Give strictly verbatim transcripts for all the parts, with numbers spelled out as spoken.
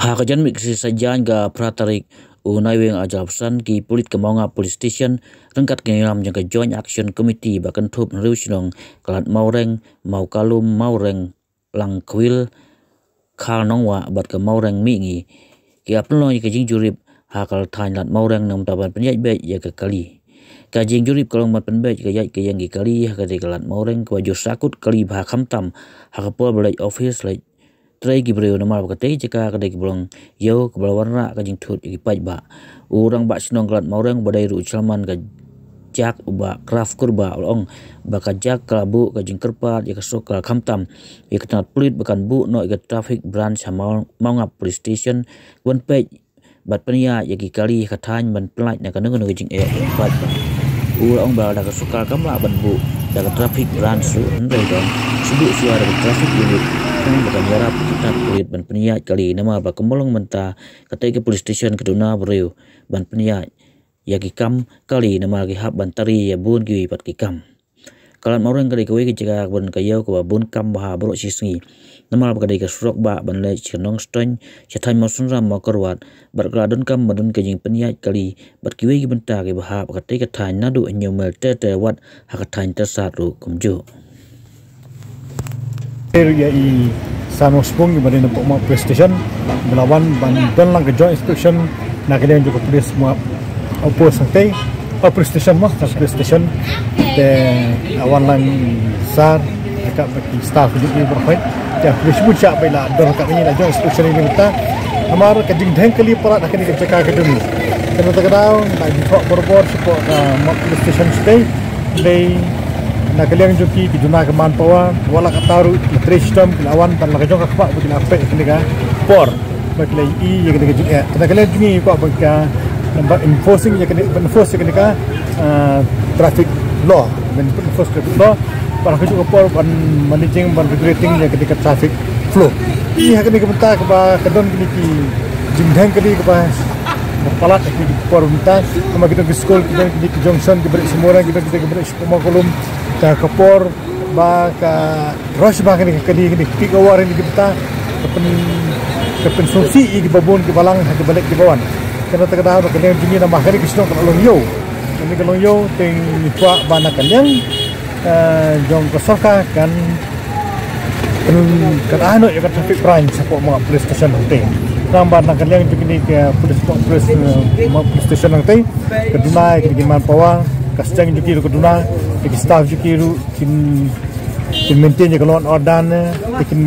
Ha ka janmiet ka sngi Saitjaiñ ka phra tarik u Naiwieng ar hajar arphew san, ki pulit ka Mawngap Police Station ryngkat ki nongïalam jong ka Joint Action Committee ba kynthup hynriew shnong, ka Lad Mawreng, Mawkalum, Mawreng Langkhwil, Khar Nongwah bad ka Mawreng Mihngi, ki la pynlong ïa ka jingjurip ha ka thaiñ Lad Mawreng namar ban pynïaid beit ïa ka kali. Ka jingjurip ka long ban pynbeit ka ïaid ka ïeng ki kali ha katei ka Lad Mawreng kaba ju sahkut kali bha, khamtam ha ka por ba leit office, leit trei ki briew, namar ba katei ka jaka ka dei kaba long ïew kaba la wanrah ka jingthut ïa ki paidbah. U Rangbah Shnong ka Lad Mawreng ba dei ruh u Chairman ka JAC, u Bah Kraf Kurbah, u la ong ba ka JAC ka la buh ka jingkyrpad ïa ka sorkar, khamtam ïa ka tnat pulit, ba kan buh noh ïa ka traffic branch ha Maw-, Mawngap Police Station ban peit bad pynïaid ïa ki kali ha ka thaiñ ban pyllait na kano kano ka jingeh ïa ki paidbah. U la ong ba lada ka sorkar kam lah ban buh da ka traffic branch ruh, hynrei kan shu buh shuwa da ka traffic unit, khnang ba kan ïarap ki tnat pulit ban pynïaid kali, namar ba kumba long mynta katei ka police station ka duna briew ban pynïaid ïa ki kam kali namar ki hap ban tari ïa bun kiwei pat ki kam. Ka Lad Mawreng ka dei kawei ka jaka kaba don ka ïew kaba bun kam bha baroh shi sngi, namar ba ka dei ka surok bah ban leit sha Nongstoiñ, sha thaiñ Mawsynram, Mawkyrwat, bad ka la donkam ban don ka jingpynïaid kali bad kiwei ki bynta kiba hap ha katei ka thaiñ, naduh Hynñiewmel ter ter wat ha ka thaiñ Tyrsad ruh kumjuh. Ïa i Sar Nongspung iba dei na Mawngap Police Station, ba la wan ban don lang ka joint inspection na ka liang jong ka police Mawngap, uh, post hangtei, uh, police station, mo, ka police station. Te la wan lang i Sar ryngkat bad ki staff jong i baroh. Te police station ba la don ryngkat ïa i la joint inspection ïa i mynta. Namar ka jingdheng kali palat ha kane ka jaka ka dei. Te na kata ka daw nga ju thoh barabor shapoh ka Mawngap Police Station shatei. Dei na ka liang jong ki, ki duna ka manpower, wat la katta ruh ki la trei shitom, ki la wan tang la ka jong ka khmat ba ki la peit ha kane ka por ba ki la ïohi ïa kane ka jingeh. Te na ka liang jong ngi kwah ban ka, ban enforcing ïa kane, ban enforce ïa kane ka, ah, traffic law, ban enforce traffic law. Bad ha kajuh ka por ban managing, ban regulating ïa kane ka traffic flow. Te ha kane ka bynta kaba ka don kine ki jingdheng kali kaba palat ha kine ki por mynta, namar ki don ki skul, ki don kine ki junction kiba ri sha Mawreng, ki don kine kiba ri sha Mawkalum, ka, ka por ba ka rush ba kane ka kali, kane ka peak hour kane ka bynta ka pyn, ka pynsngewsih ïa kiba bun kiba lang ha kiba leit kiba wan. Te na kata ka daw na ka liang jong ngi namar kane ka shnong ka la long ïew, kane ka long ïew, te ngi kwah ba na ka liang, eh, jong ka sorkar kan, kan, kan ai noh ïa ka traffic branch hapoh Mawngap Police Station hangtei. Namar na ka liang jong kine ka police, police, eh, Mawngap Police Station hangtei ka duna ïa kine ki manpower, ka seng jong ki ruh ka duna, ïa ki staff jong ki ruh kin, kin maintain ïa ka law and order ne, te kin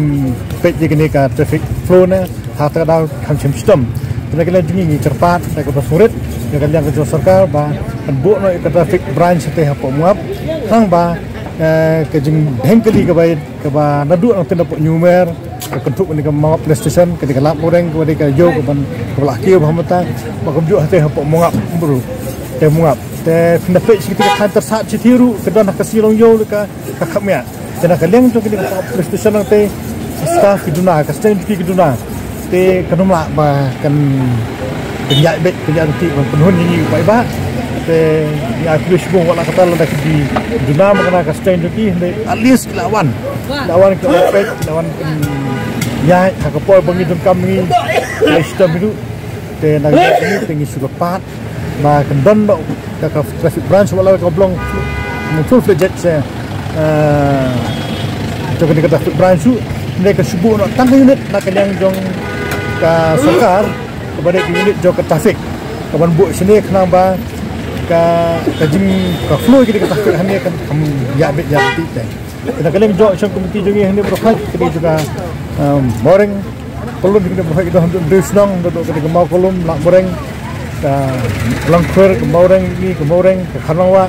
peit ïa kane ka traffic flow ne ha kata ka daw kham shym shitom. Te na ka liang jong ngi ngi kyrpad da kaba sngewrit na ka liang ka jong sorkar ba kan buh noh ïa ka traffic branch hangtei hapoh Mawngap, khnang ba, eh, ka jingdheng kali kaba, kaba naduh nangtei na Hynñiewmel ka kynthup kane ka Mawngap Police Station, kane ka Lad Mawreng kaba dei ka ïew kaba, kaba la kiew bha mynta, ba kumjuh hangtei hapoh Mawngap ruh, te Mawngap. Te phin da peit sha kata ka thaiñ Tyrsad shatei ruh ka don ha ka sngi long ïew ka, ka kham ïa. Te na ka liang jong kine ki police station hangtei, staff ki duna, ka seng jong ki ki duna. Te kan ym lah ba kan, kan ïaid beit, kan ïaid beit ban pynhun ïa ngi paidbah. Te ngi ai khublei shibun, wat la katta lada ki duna ma kane ka seng jong ki, hynrei at least ki la wan. Ki la wan, ki la wan peit, ki la wan, ïaid ha ka por ba ngi donkam ngi. Khublei shibun ïa u. Te na ka liang jong ngi te ngi shu kyrpad ba kan don noh ka, ka traffic branch, wat la kaba long full fledged, eh, jong kane ka traffic branch ruh, ne ka shu buh noh tang ka unit na ka liang jong ka sorkar kaba dei ka unit jong ka traffic kaban buh shane, khnang ba ka, ka jing, ka flow jong ka traffic hangne kan kham ïaid beit ïaid beit te. Te na ka liang jong ka action committee jong ngi hangne baroh, ka dei jong ka, um, Mawreng, Pyllun, kine baroh ki don hynriew shnong, don ka dei ka Mawkalum, Lad Mawreng, ka Langkhwir, ka Mawreng, kine ka Mawreng, ka Khar Nongwah.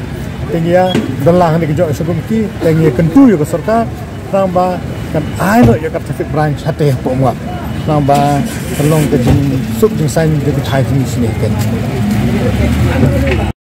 Te ngi ïa don lang hangne ka jong ka action committee, te ngi ïa kyntu ïa ka sorkar khnang ba kan ai noh ïa ka traffic branch hangtei hapoh Mawngap, khnang ba kan long ka jingsuk jingsaiñ jong ki thaiñ jong ngi shane.